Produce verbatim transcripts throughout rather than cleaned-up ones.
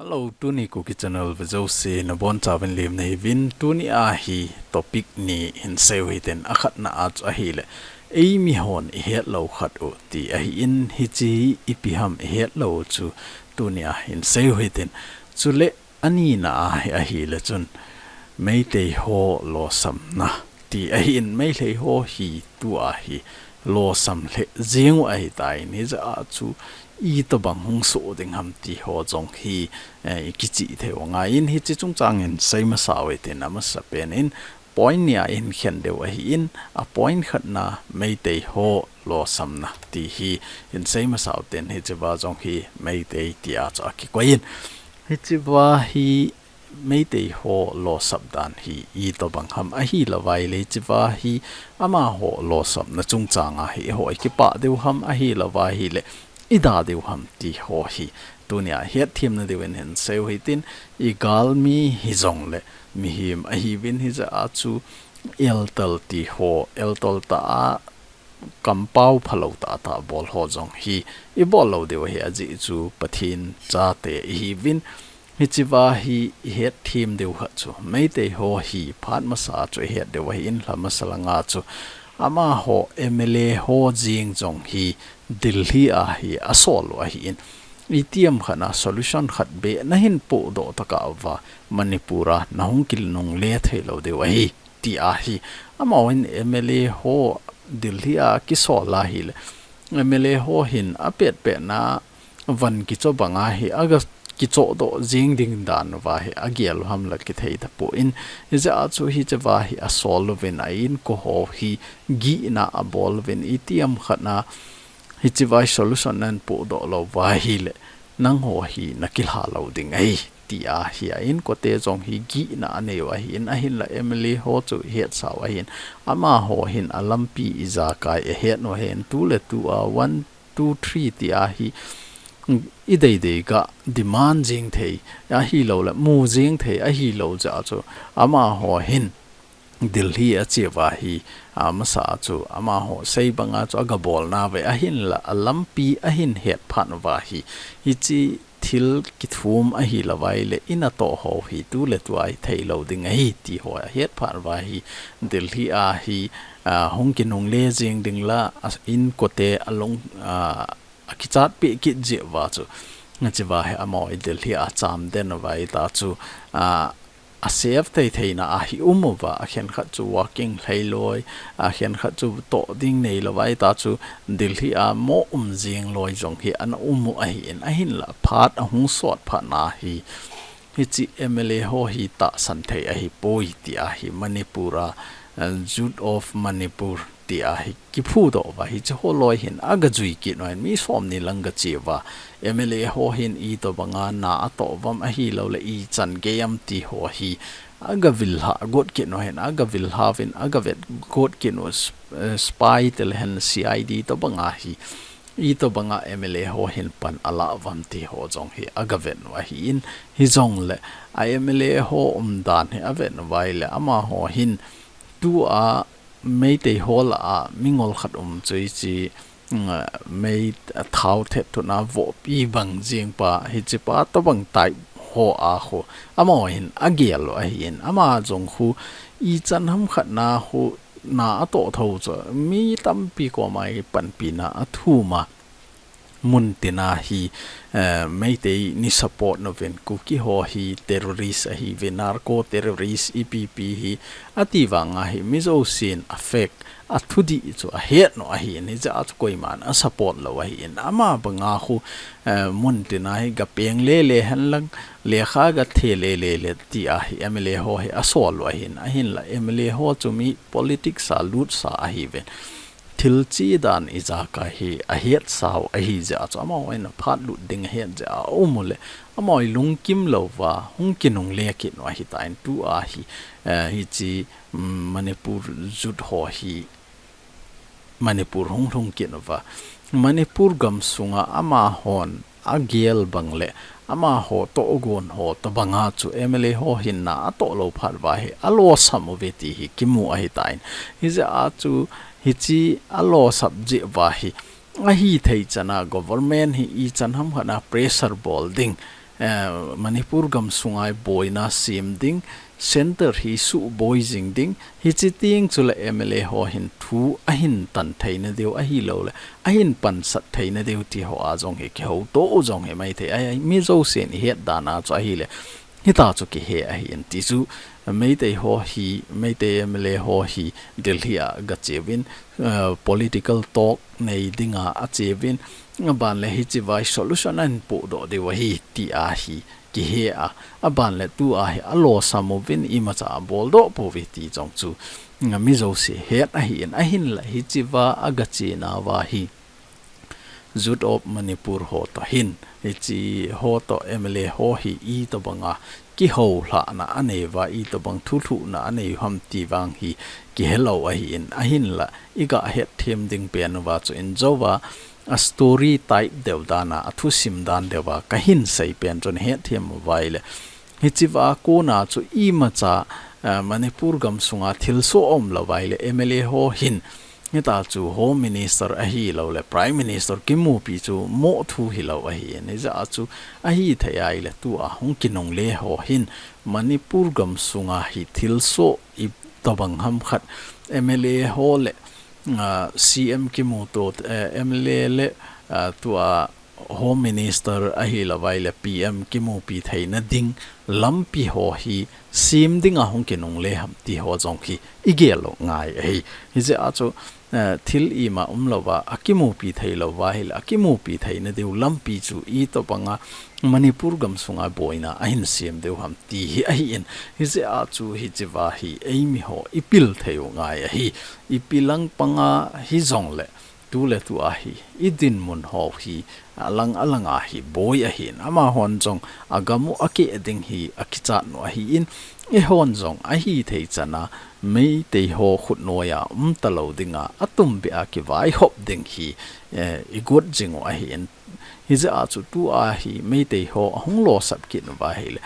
Hello, tuni Kuki Channel vejouse nabonchauvin lemna hiuvin. Tuni a hi topic ni hinseiu hitin, akhatna a chu ahile, eimi hon ihet lou khat u ti ahin, hiche ipi ham ihet lou chu tuni a hinseiu hitin. Chule anina a hi ahile chun, Meitei ho losamna ti ahin, Meitei ho hi tua hi losam lheh jeng u ahitan, hijeh a chu itobang hung soh ding ham ti ho jong hi, eh, kichih thei u angaiyin, hiche chungchang in sei masau hitin, amasapen in point ni a ihin khen diu ahin, a point khatna Meitei ho losamna ti hi hinsei masau hitin, hichea jong hi Meitei tia chu akikoi in, hichea hi Meitei ho losap dan hi itobang ham ahilouva ahile, hichea hi amaho losapna chungchang a hi eiho ikipah diu ham ahilouva ahile, ida diu ham ti ho hi tuni a hetthem na diuvin hinseiu hitin, igalmi hijongle mihem ahiuvin, hijeh a chu eltal ti ho, eltal tah a kampao phalou tahtah bol ho jong hi ibol lou diu ahi, ajeh chu Pathen chate ihiuvin. Hichea hi ihetthem diu khat chu, Meitei ho hi phat masa chu ihet diu ahin, lha masa langa chu amaho M L A ho jeng jong hi Delhi a hi asol u ahin, itiham khat a solution khat beh nahin pohdoh tokah uva Manipur a nahung kinungle thei lou diu ahi, ti ahi. Amahon M L A ho Delhi a kisol ahile, M L A ho hin apetpetna van kicho banga hi aga kichohdoh jeng ding dan uva hi agel u ham la kithei tapon, hijeh a chu hichea hi asol uvin, a inko ho hi gihna abol uvin, itiham khat a hichea hi solution nahin pohdoh lou uva ahile, nangho hi nakilha lou ding ahi, ti ahi. A inkote jong hi gihna anei u ahin, ahinla M L A ho chu ihetsau ahin, amaho hin alampi ijakai ahet u ahin, tuletu a one, two, three ti a hi ideidei ga demand jeng thei ahilouleh mu jeng thei ahilou jeh a chu amaho hin Delhi acheuva hi, amasa a chu amaho sei banga chu aga bolnauve, ahinla alampi ahin het phat uva hi, hiche thil kithum ahilouva ahile, inatoh ho hi tuletu a hi theilou ding ahi ti ho ahet phat uva hi, Delhi a hi, a, hung kinungle jeng ding la, a, inkote alung, a, akichatpeh kit jeh uva chu, hichea hi amaho hi Delhi a chamden uva ahita chu, a, a safe thei theina a hi um uva, akhenkhat chu working lhai loi, akhenkhat chu toh ding neilouva ahita chu Delhi a mo um jeng loi jong hi ana um u ahin, ahinla phat ahung sot phat na hi, hiche M L A ho hi tahsan thei ahipoi ti ahi. Manipur a, eh, Youth of Manipur ti a hi kiphudoh uva hiche ho loi hin aga jui kit u ahin, mi somni lang aga cheuva, M L A ho hin itobanga na atoh uvam ahilouleh ichan gei am ti ho hi aga vil lha got kit u ahin, aga vil lha uvin, aga vet got kit u, s-, eh, spy te lehen C I D tobanga hi, itobanga M L A ho hin pan ala uvam ti ho jong hi aga vet u ahin, hijongle a M L A ho umdan hi avet uva ahile, amaho hin tua Meitei ho lah a mingol khat um chu hiche, mm, mei thao thet thuna vohpi bang jeng pa, hichepa tobang type ho a khu amaho hin agel u ahin, ama jong khu ichan ham khat na khu na atoh tho chu mi tampi koma hi panpina athum a, mun tina hi, eh, Meitei nei support nauvin, Kuki ho hi terrorist ahiuve, narco terrorist, ipi ipi hi ati vanga hi mi jousen a fake, athudih chu ahet u ahin, hijeh a chu koiman a support lou ahin, ama banga khu, eh, mun tina hi ga peng lele henlang, lekha ga the lele le ti a hi M L A ho hi asol u ahin, ahinla M L A ho chu mi politics a lutsa ahiuve. Thil chi dan ijakai hi ahetsau ahijeh a chu, amaho in aphat lut ding ahet jeh a um uleh, amaho hi lungkim louva hung kinungle kit u ahitan, tua hi, eh, hiche, mm, Manipur Youth ho hi Manipur hung lhung kit uva, Manipur gamsunga amahon agel bang le amaho tohgon ho tobanga chu M L A ho hin na atoh lou phat uva hi alosam uve ti hi kimu ahitan. Hijeh a chu hiche alosap jeh uva hi ahithei chan a government hi ichan ham khat a pressure bol ding, eh, Manipur gamsunga boina sem ding, center hi suboi jing ding, hichi teng chule M L A ho hin thu ahin tan theina diu ahilouleh, ahin pansat theina diu ti ho a jong hi kihouto u jong hi maithei ahi, mi jousen ihet dan a chu ahile, hita chu kihe ahin ti chu, Meitei ho hi, Meitei M L A ho hi Delhi a gache uvin, eh, political talk nei dinga ache uvin, aban le hichi vai solution ahin podoh diu ahi ti ahi kihe a, aban le tua hi alosam uvin imacha aboldoh pouve ti jong chu, mm, mi jouse het ahin, ahinla hichi va agache nauva hi Youth of Manipur ho toh hin, hichi ho toh M L A ho hi itobanga kihoulhahna anei uva, itobang thulhuhna anei u ham ti vang hi kihelou ahin, ahinla iga hetthem ding pen uva chu injouva, a story type deu dan a, athusim dan deu a kahin sei pen chu nahetthem uva ahile, hichi va kona chu imacha, eh, Manipur gamsunga thilsoh aumlou uva ahile M L A ho hin, hita chu Home Minister ahilouleh Prime Minister kimupi chu mo thu hilou ahin, hijeh a chu ahithei ahile tua hung kinungle ho hin Manipur gamsunga hi thilsoh itobang ham khat M L A ho le, ah, C M kimuto, eh, M L A le, ah, tua Home Minister ahilou uva ahile P M kimupi theina ding lampi ho hi sem dinga hung kinungle ham ti ho jong hi igel u ngai ahi. Hijeh a chu, eh, thil ima umlou uva, akimupi theilou uva ahile, akimupi theina diu lampi chu itobanga Manipur gamsunga boina ahin sem diu ham ti hi ahin. Hijeh a chu hichi va hi eimi ho ipil thei u ngai ahi. Ipi lang panga hijongle, tu le tua hi, idinmun ho hi, alang alanga hi boi ahin, amahon jong agam u akeh ding hi akichat u ahin, eihon jong ahithei chana Meitei ho khutnoiya umtalou dinga, atumbeh a kivaihop ding hi, eh, igot jing u ahin. Hijeh a chu tua hi Meitei ho ahung losap kit uva ahile,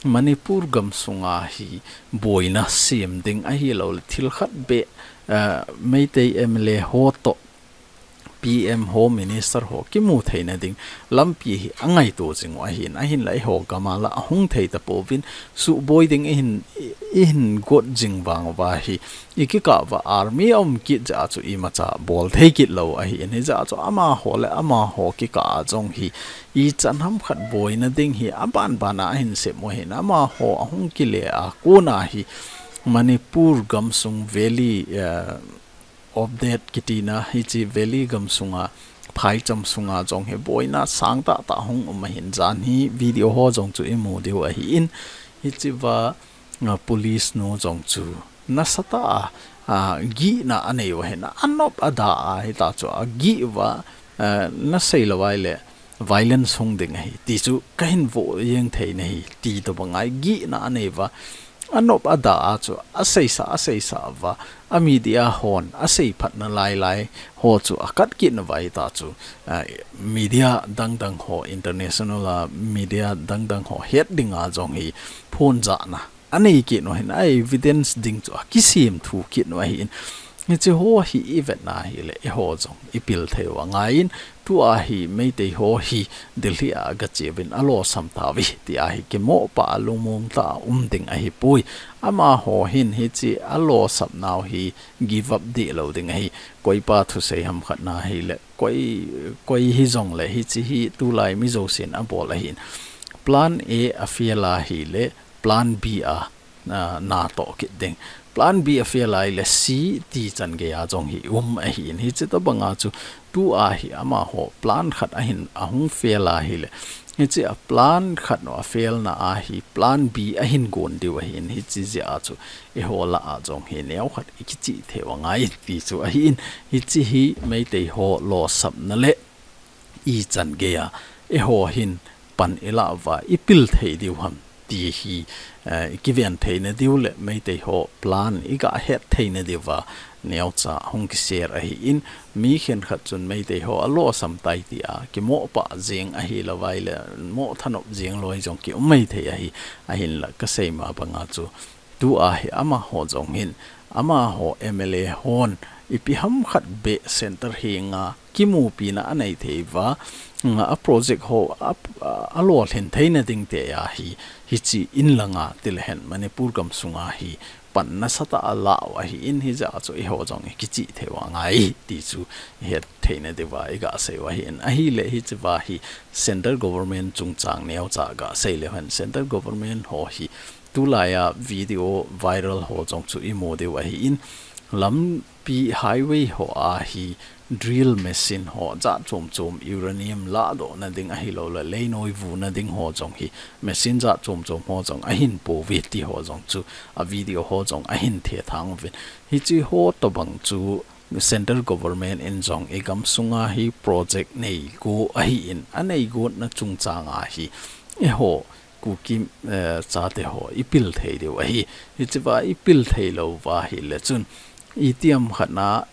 Manipur gamsunga hi boina sem ding ahilouleh thil khat beh, eh, Meitei M L A ho toh P M, Home Minister ho kimu theina ding lampi hi angaito jing u ahin, ahinla eiho gam a la ahung thei tapouvin, suboi ding ihin, ihin got jing vang uva hi, ikikah uva army aum kit jeh a chu imacha bol thei kit lou ahin, hijeh a chu amaho le amaho kikah a jong hi, ichan ham khat boina ding hi aban ban a ahin sem u ahin, amaho ahung kile a kona hi Manipur gamsung valley, eh, update kitina hichi valley gamsunga, phaicham sunga jong hi boina sangtah tah hung um ahin, jan hi video ho jong chu imu diu ahin, hichi va, ah, police nu jong chu nasatah a, ah, gihna anei u ahin, anop ada a, hita chu agih uva, ah, nasei lou ahile violence hung ding ahi ti chu kahin vo jeng thei nahi ti tobang a gihna anei uva, anop ada a chu aseisa, aseisa uva, a media hon asei phatna lai lai ho chu akat kit nauva hita chu, ah, media dang dang ho, international a media dang dang ho het dinga jong hi phonjahna anei kit u ahin, a evidence ding chu akisem thu kit u ahin. Hichi ho hi ivetna ahile, eiho jong ipil thei u angaiyin, tua hi Meitei ho hi Delhi a agache uvin alosam tauve, tia hi kimoh pah a lungmong tah a um ding ahipoi. Amaho hin hichi alosap nau hi give up deh lou ding ahi. Koipa thusei ham khat na ahile, koi, koi hijongle hichi hi tulai mi jousen abol ahin. Plan A afail ahile, plan B a, ah, natoh kit ding. Plan B afail ahile C ti chan gei a jong hi um ahin. Hichi tobang a chu tua hi amaho plan khat ahin ahung fail ahile, hichi a plan khat u afail na a hi plan B ahin gon diu ahin. Hichi jeh a chu eiho lah a jong hi neokhat ikichih thei u angai ti chu ahin. Hichi hi Meitei ho losapna le ichan gei a eiho hin pan ilah uva ipil thei diu ham ti hi, eh, ikiven theina diu le Meitei ho plan iga het theina diuva neocha hung kishare ahin, mi khenkhat chun Meitei ho alosam tai tia kimoh pah jeng ahilou ahile moh thanop jeng loi jong kium maithei ahi, ahinla kasei ma banga chu tua hi amaho jong hin amaho M L A hon ipi ham khat beh center henga kimupina anei thei uva, nga a project ho a, a, alolhin theina ding tia hi, hichi in langa tilehen Manipur gam sunga hi pan nasatah a la u ahin, hijeh a chu eiho jong ikichih thei u angai ti chu ihet theina diuva iga sei u ahin. Ahile hichea hi central government chungchang neocha ga sei leuhen, central government ho hi tulaiya video viral ho jong chu imu diu ahin, lampi highway ho a hi drill machine ho jat chom chom, uranium lahdohna ding ahilouleh leinoi vuna ding ho jong hi machine jat chom chom ho jong ahin pouve ti ho jong chu a video ho jong ahin thethang uvin. Hichi ho tobang chu central government in jong igam sunga hi project neigo ahin, aneigo na chungchang a hi eiho Kuki, eh, chate ho ipil thei diu ahi. Hichea ipil thei lou uva ahile chun itiham khat na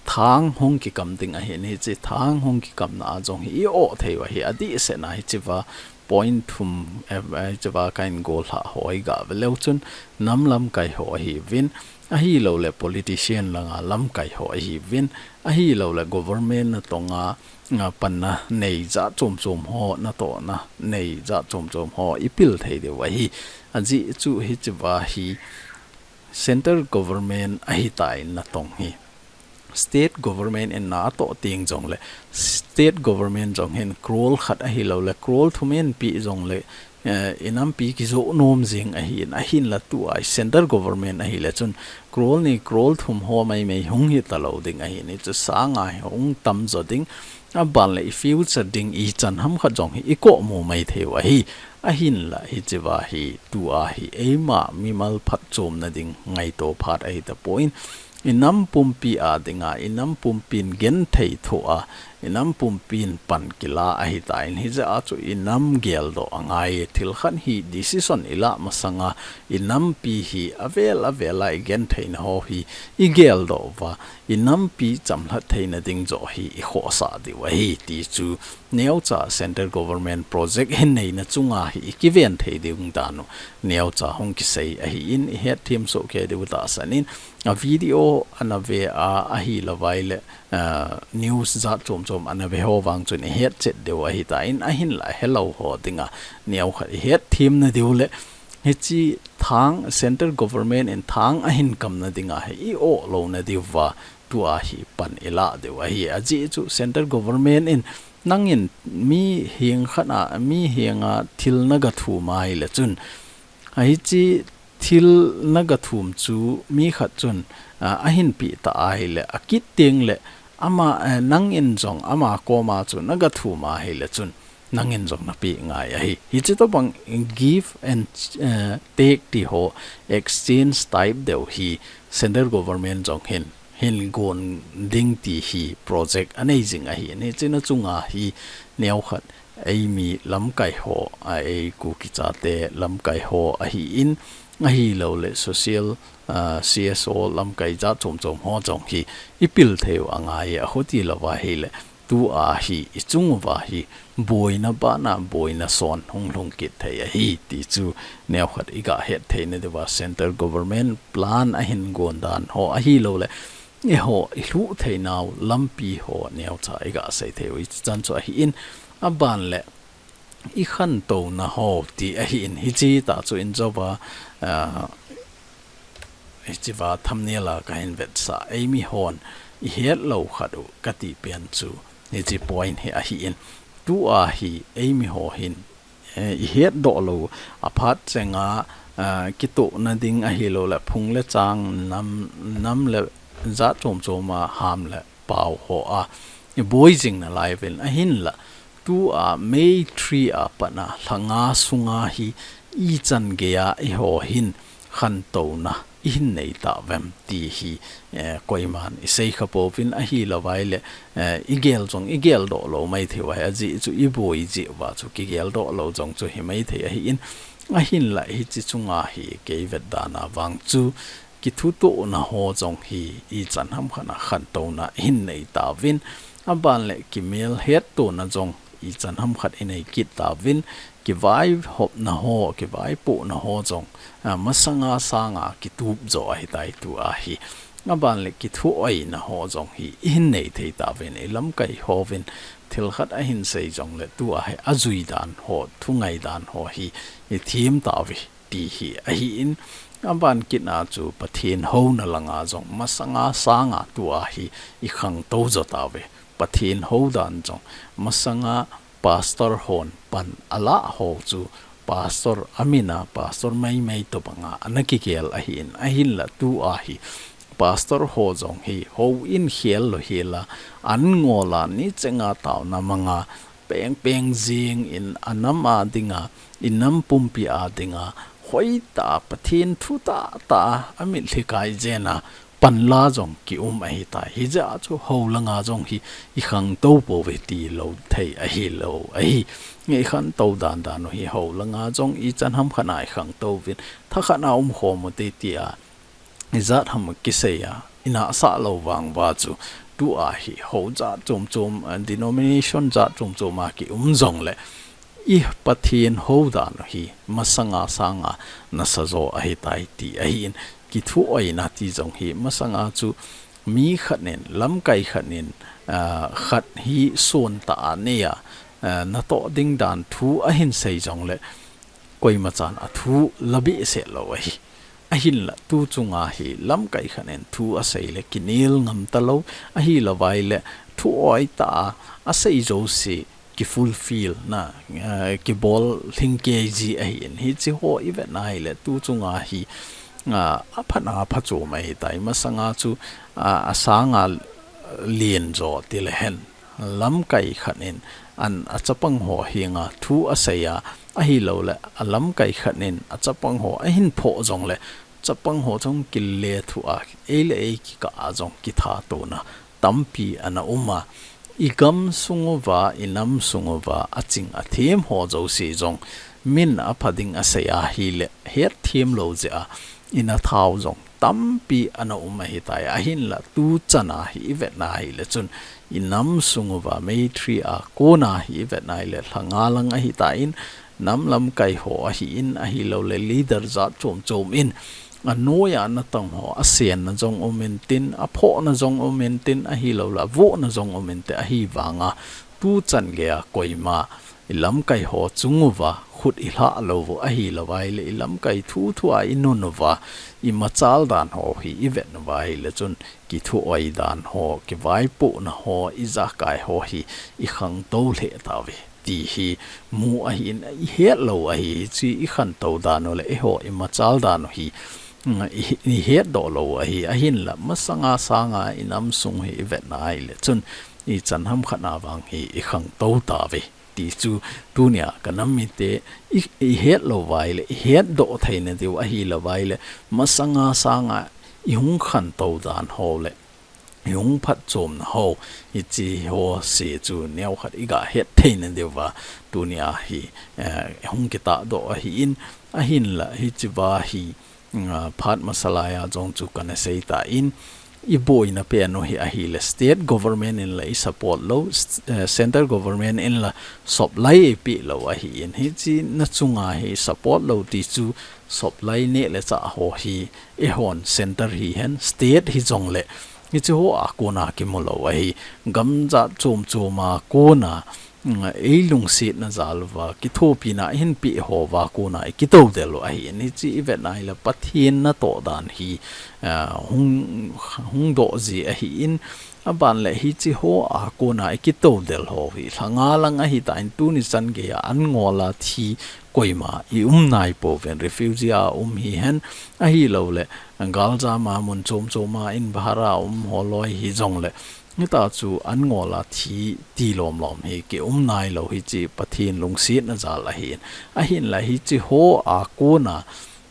thang hung kikam ding ahin, hichi thang hung kikamna a jong hi i-oh thei u ahi. Adehsetna hichea point thum, eh, hichea kahin gollhah ho iga ve leu chun nam lamkai ho ahiuvin, ahilouleh politician langa lamkai ho ahiuvin, ahilouleh government natonga, a, panna nei jat chom chom ho, natohna nei jat chom chom ho ipil thei diu ahi. Ajeh chu hichea hi central government ahitan natong hi state government in natoh teng jongle, state government jong hin crore khat ahilouleh crore thum in pe jongle, eh, inampi kijoh nom jing ahin, ahinla tua central government ahile chun crore ni crore thum ho maimai hung hita lou ding ahin, hichu sanga hi hung tamjo ding, aban le i future ding ichan ham khat jong hi ikomu mai thei u ahi. Ahinla hichea hi tua hi eima mimal phatchomna ding ngaito phat ahitapon, inam pumpi a dinga, inam pumpin genthei thoh a, inam pumpin pan kila ahitan, hijeh a chu inam geldoh angai, thil khat hi decision ilah masanga inampi hi avel avel a igentheina ho hi igeldoh uva, inampi chamlhat theina ding joh hi ikhohsah diu ahi ti chu neocha central government project hin neina chunga hi ikiven thei ding dan u neocha hung kisei ahin, ihet them soh kei diu tahsan in, a video ana ve a, ahilouva ahile, ah, news jat chom chom ana ve ho vang chun ihet chet diu ahitan, ahinla helou ho dinga neokhat ihet themna diu le hichi thang, central government in thang ahin kamna dinga hi i-oh louna diuva tua hi pan ilah diu ahi. Ajeh chu central government in nangin mi heng khat a, mi henga thil naga thum ahile chun, hichi thil naga thum chu mi khat chun, a, ahin peh ta ahile, akit teng le ama, eh, nangin jong ama koma chu naga thum ahile chun nangin jong napeh ngai ahi. Hichi tobang give and, eh, take ti ho, exchange type deu hi central government jong hin hin gon ding ti hi project anei jing ahin, hichina chunga hi neokhat eimi lamkai ho, a, ei Kuki chate lamkai ho ahin, ahilouleh social, a, C S O lamkai jat chom chom ho jong hi ipil thei u angai, ahuti louva ahile tua hi ichung uva hi boina bana boina son hung lhung kit thei ahi ti chu neokhat iga het theina diuva central government plan ahin gon dan ho ahilouleh eiho ilhuh theinau lampi ho neocha iga sei thei u, hichan chu ahin, aban le ikhantouna ho ti ahin, hichi tah chu injouva, ah, hichea thumbnail a kahin vetsah, eimi hon ihet lou khat u kati pen chu hichi point hi ahin, tua hi eimi ho hin, eh, ihetdoh lou, aphat chenga, ah, kitohna ding ahilouleh phung le chang, nam, nam le jat chom chom a ham le pao ho a iboi jing nalai uvin, ahinla tua May three a pat a lha nga sunga hi ichan geiya eiho hin khantouna ihin nei tauvem ti hi, eh, koiman isei kha pouvin, ahilouva ahile, eh, igel jong igeldoh lou mai thei u ahi, ajeh chu iboi jeh uva chu kigeldoh lou jong chu hi mai thei ahin, ahinla hichi chunga hi kei vet dan a vang chu kithutohna ho jong hi ichan ham khat a khantouna ihin nei tauvin, aban le kimel hettona jong ichan ham khat inei kit tauvin, kivaihopna ho, kivaipohna ho jong, a, masanga sanga kitup jo ahitai tua hi. Aban le kithuoina ho jong hi ihin nei thei tauvin, ilamkai hovin thil khat ahin sei jongle tua hi ajui dan ho, thungai dan ho hi ithem tauve ti hi ahin, aban kitna chu Pathen houna langa jong masanga sanga tua hi ikhangtou jo tauve. Pathen hou dan jong masanga pastor hon pan alah ho chu pastor amina, pastor maimai tobanga ana kigel ahin, ahinla tua hi pastor ho jong hi houin khel lou hela, an ngola nichenga taona manga pengpeng jingin anam a dinga, inam pumpi a dinga, hoitah Pathen thu tahtah a mitlhi kai jena panla jong kium ahitai. Hijeh a chu houlanga jong hi ikhangtou pouve tilou thei ahilou ahi. Ikhangtou dandan u hi houlanga jong ichan ham khatna ikhangtouvin, thakhatna umkhom ute tia ijat ham kiseiya inahsah lou vang uva chu tua hi hou jat chom chom, a, denomination jat chom choma kium jongle i Pathen hou dan u hi masanga sanga nasa jo ahitai ti ahin, kithuoina ti jong hi masanga chu mi khatnin, lamkai khatnin, a, khat hi sontah a neiya, a, natoh ding dan thu ahin sei jongle koimachan athu labehseh lou ahi. Ahinla tuchunga hi lamkai khatnin thu aseile kinel ngam talou, ahilouva ile thuoitah a asei jouse kifulfill na, eh, kibol lhingkei ji ahin, hiche ho ivetna ile tuchunga hi, a, aphatna phachom ahitai. Masanga chu, a, asanga len jo tile hen, lamkai khatnin an achapang ho henga thu aseiya, ahiloule alamkai khatnin achapang ho ahin phoh jongle chapang ho jong kile thua eile ei kikah a jong kithatona tampi ana uma, igam sung uva, inam sung uva aching athem ho jouse jong min apha ding asei ahile hetthem lou jeh a ina thau jong tampi ana um ahitai. Ahinla tuchana hi ivetna hile chun inam sung uva, Meitei a kona hi ivetna hile lhanga lang ahitan, nam lamkai ho ahin, ahiloule leader jat chom chom in, anoiya natong ho asenna jong um intin, aphohna jong um intin, ahiloule avohna jong um inte, ahivanga tuchan geiya koima ilamkai ho chung uva khut ilhah lou u ahilouva ile, ilamkai thu thua inun uva, imachal dan ho hi ivet uva ile chun kithuoi dan ho, kivaipohna ho, ijakai ho hi ikhangtou lheh tauve ti hi mu ahin, ihet lou ahi, hiche ikhangtou dan u le eiho imachal dan u hi, mm, i, ihetdoh lou ahi. Ahinla masanga sanga inam sung hi ivetna ile chun ichan ham khatna vang hi ikhangtou tauve ti chu tunia kanam mite i, ihet louva ile, ihetdoh theina diu ahilouva ile, masanga sanga ihung khangtou dan ho le ihung phatchomna ho, hiche ho se chu neokhat iga het theina diuva tunia hi, eh, hung kitahdoh ahin, ahinla hichea hi, mm, phat masalaiya jong chu kana seitan, iboina pen u hi ahile state government in la isupport lou, st-, eh, central government in la supply eipeh lou ahin, hiche na chunga hi support lou ti chu supply neh le chah ho hi eihon center hihen state hijongle hiche hoa kona kimu lou ahi. Gamjat chom choma kona, mm, eilungsetna jal uva kithopina ihin peh houva kona ikitoudel u ahin, hiche ivetna ile Pathen natoh dan hi, ah, hung, hung doh ji ahin, aban le hiche hoa kona ikitoudel ho hi lhanga lang ahitan, tuni chan geiya an ngola thi koima ium naipouvin, refugee a um hihen, ahiloule galjama mun chom choma in bhara um ho loi hijongle, hitia chu an ngola thi tilom lom hi kium nailou, hiche Pathen lungsetna jal ahin. Ahinla hiche hoa kona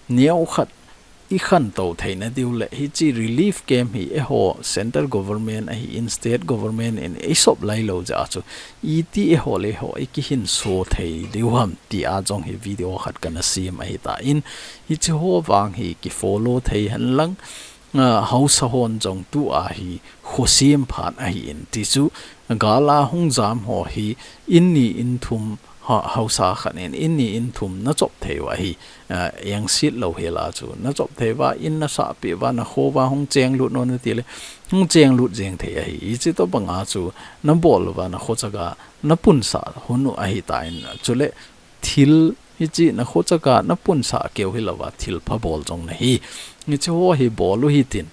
neokhat ikhangtou theina diu le hiche relief camp hi eiho central government ahin state government in eisupply lou jeh a chu iti eiho le eiho ikihinso thei diu ham tia jong hi video khat kana sem ahitan, hiche ho vang hi kifollow thei henlang, ah, haosa hon jong tua hi khosem phat ahin, ti chu gal a hung jam ho hi in ni in thum, ha, haosa khat in in ni in thum na chop thei u ahi, ah, engsit lou hel a chu na chop thei uva, in na sahpeh uva, na kho uva hung chenglut nom nati le hung chenglut jeng thei ahi. Hichi tobang a chu na bol uva, na khochak a na punsah hon u ahitan, chule thil hichi na khochak a na punsah keu hilouva thil pha bol jong nahi. Hichi ho hi bol u hitin,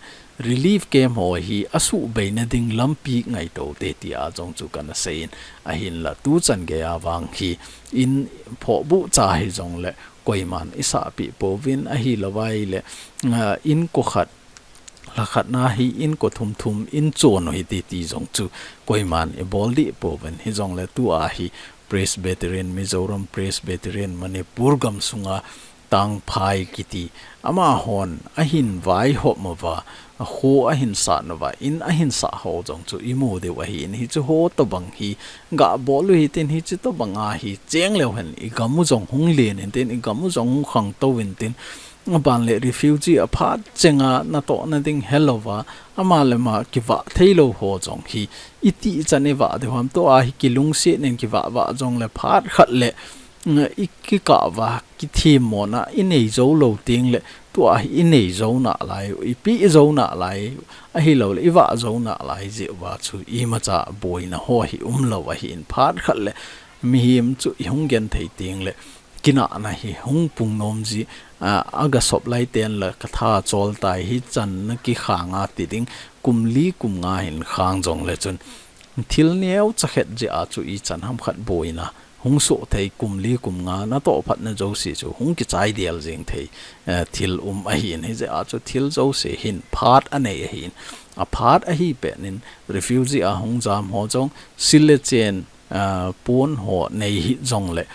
relief camp ho hi asuhbei na ding lampi ngaito te, tia jong chu kana seiyin, ahinla tuchan geiya vang hi in phohbuh cha hijongle koiman i sahpeh pouvin, ahilouva ahile, ah, inko khat, lha khat na hi inko thum thum in chon u hite, ti jong chu koiman i bol deh pouvin. Hijongle tua hi Presbyterian, Mizoram Presbyterian, Manipur gamsunga Tangphai kiti, amahon ahin vaihop uva, a kho ahin sat uva, in ahin sah ho jong chu i mu diu ahin, hichi ho tobang hi gah bol u hitin, hichi tobang a hi cheng leu hen i gam u jong hung len intin, i gam u jong hung khangtou intin, aban le refugee a phat chenga natoh na ding helouva, ama le ama kivah thei lou ho jong hi i tihchan i vah diu ham, tua hi kilungset in kivah vah jongle phat khat le, mm, i kikah uva, kithemmona i nei jou lou tengle, tua hi i nei jou nalai u, i peh jou nalai u, ahilouleh i vah jou nalai jeh uva chu imacha boina ho hi umlou ahin, phat khat le mihem chu i hung genthei tengle kinahna hi hung pung nom ji, a, aga sop lai tenle ka tha chol tai, hichan na kikhang a ti ding, kum li kum nga hin khang jongle chun thil neocha khat jeh a chu ichan ham khat boina hung soh thei, kum li kum nga natoh phatna jouse chu hung kichai del jeng thei, eh, thil um ahin, hijeh a chu thil jouse hin phat anei ahin, a phat ahi pet in refugee a hung jam ho jong, sil le chen, ah, pon ho nei hih jongle,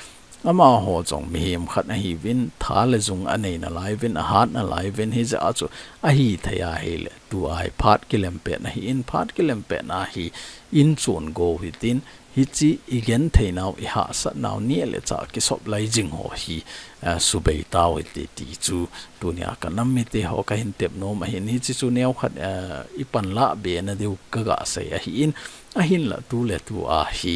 amaho jong mihem khat ahiuvin, tha le jung anei nalai uvin, ahat nalai uvin, hijeh a chu ahithei ahile tua hi phat kilem pet ahin, phat kilem pet na hi in chon go u hitin, hichi i genthei nau, i hahsat nau, neh le chah kisop lai jing ho hi, ah, subei tau hite, ti chu tunia ka nam mite ho kahin tep nom ahin, hichi chu neokhat, ah, i panlah be na diu kaga sei ahin, ahinla tu le tua hi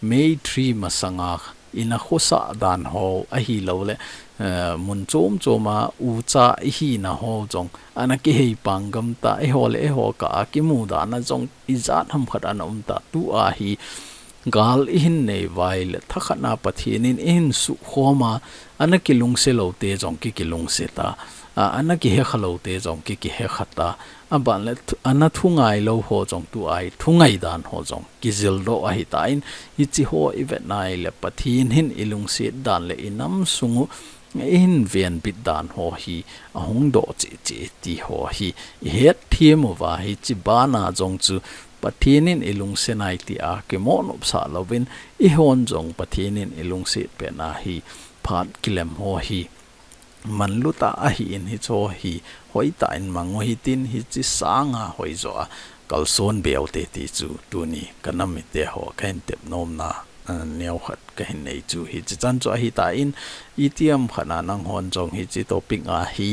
May three masanga i na khosah dan ho ahilouleh, eh, mun chom chom a ucha i hina ho jong ana kihei pang gam ta, eiho le eiho kah a kimu dan a jong ijat ham khat ana um ta, tua hi gal i hin nei uva ahile, thakhat na Pathen in i hin suhkhom a, ana kilungse lou te jong ki kilungse ta, a, ana kihekha lou te jong ki kihekha ta, aban le thu-, ana thungai lou ho jong tua hi thungai dan ho jong kijil doh ahitan, hichi ho i vet na ahile Pathen hin i lungset dan le i nam sung u i hin venbit dan ho hi ahung doh cheh cheh ti ho hi i hetthem uva, hichi bana jong chu Pathen in i lungse nai tia kimo nopsah louvin, eihon jong Pathen in i lungset pet na hi phat kilem ho hi manlu tah ahin, hichi ho hi hoitah in mang u hitin, hichi sanga hoijo a kalson be u hite ti chu tuni ka nam mite ho kahin tep nomna, ah, neokhat kahin nei chu hichi chan chu ahitan, itiham khat na nanghon jong hichi topic a hi,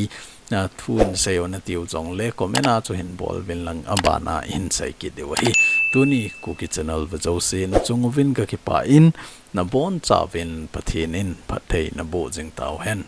ah, thu hin sei u na tiu jongle comment a chu hin bol uvin lang, abana hin sei kit diu ahi. Tuni Kuki Channel ve jouse na chung uvin ka kipah in, na bonchauvin Pathen in phatthei na boh jing tauhen.